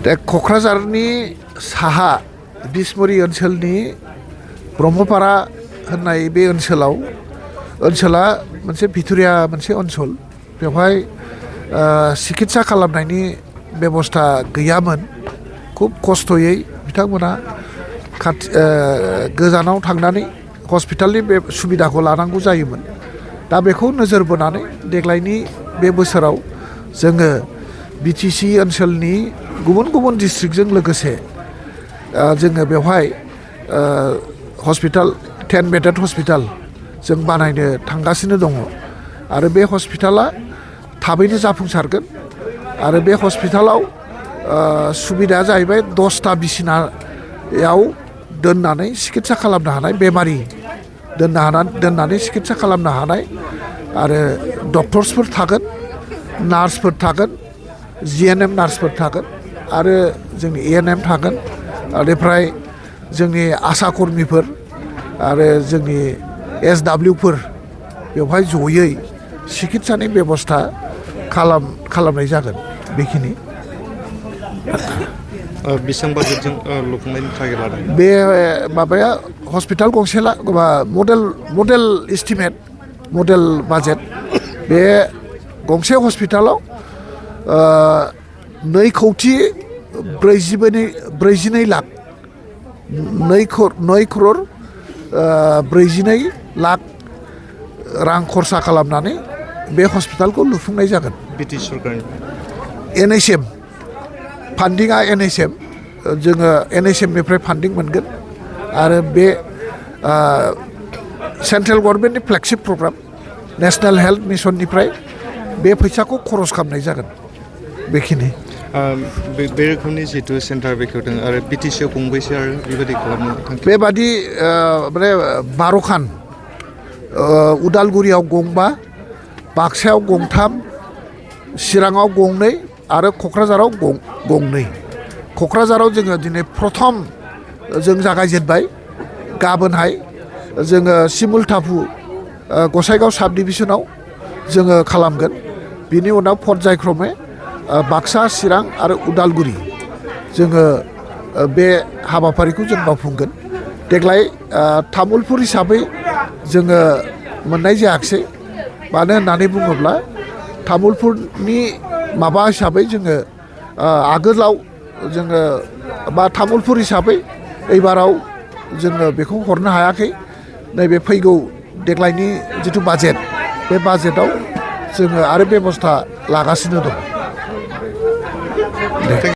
दा क'क्राझारनि साहा बिसमुरि ओनसोलनि ब्रह्मपारा होननाय बे ओनसोला मोनसे भिथोरिया मोनसे ओनसोल बेवहाय सिकित्सा खालामनायनि बेबस्था गैयामोन खुब खस्थ'यै बिथांमोना गोजानाव थांनानै हस्पिटालनि बे सुबिदाखौ लानांगौ जायोमोन दा बेखौ नोजोर बोनानै देग्लायनि बे बोसोराव जोङो बिटिसि ओनसोलनि गुबुन गुबुन डिस्ट्रिक्टजों लोगोसे जोङो बेवहाय हस्पिटाल 10 बेडेड हस्पिटाल जों बानायनो थांगासिनो दङ आरो बे हस्पिटाला थाबैनो जाफुंसारगोन आरो बे हस्पिटालाव सुबिदाया जाहैबाय 10टा बिसिनायाव दोननानै सिकित्सा खालामनो हानाय बेमारि दोननानै सिकित्सा खालामनो हानाय आरो डक्टर्सफोर थागोन नार्सफोर थागोन जिएनएम नार्सफोर थागोन आरो जोंनि एएनएम थागोन बेनिफ्राय जोंनि आसा कर्मिफोर आरो जोंनि एसडब्लिउफोर बेवहाय जयै सिकित्सानि बेबस्था खालामनाय जागोन बेखिनि बेसेबां बाजेटजों लुफुंनायनि थाखाय लादों बे माबाया हस्पिटाल गंसे मडेल एस्टिमेट मडेल बाजेट बे गंसे हस्पिटालाव 2,42 लाख 2 crore 42 लाख रां खरसा खालामनानै बे हस्पिटालखौ लुफुंनाय जागोन बिटिसि सरकारनि एनएचएम फान्डिंआ एनएचएम जोङो एनएचएमनिफ्राय फान्डिं मोनगोन आरो बे सेन्ट्रेल गभर्नमेन्टनि फ्लेगशिप प्रग्राम नेशनेल हेल्थ मिशननिफ्राय बे फैसाखौ खरस खालामनाय जागोन बेखिनि बे रोखोमनि जिहेतु सेन्टार बेखेवदों आरो बिटिसिआव गंबैसे आरो बेबायदि खालामनो थांखि बेबादि माने 12खान उदालगुरियाव 2 बाक्सायाव 3 चिराङाव 2 आरो क'क्राझाराव 2 क'क्राझाराव जोङो दिनै प्रथम जों जागायजेनबाय गाबोनहाय जोङो सिमुलटाफु गसाइगाव साब डिभिजनाव जोङो खालामगोन बिनि उनाव पर्यायक्रमे बाक्सा चिरां आरो उदालगुरि जोङो बे हाबाफारिखौ जों मावफुंगोन देग्लाय तामुलपुर हिसाबै जोङो मोननाय जायाखिसै मानो होननानै बुङोब्ला तामुलपुरनि माबा हिसाबै जोङो आगोलाव जोङो बा तामुलपुर हिसाबै एबाराव जोङो बेखौ हरनो हायाखै नैबे फैगौ देग्लायनि जिथु बाजेट बे बाजेटाव जोङो आरो बेबस्था लागासिनो दं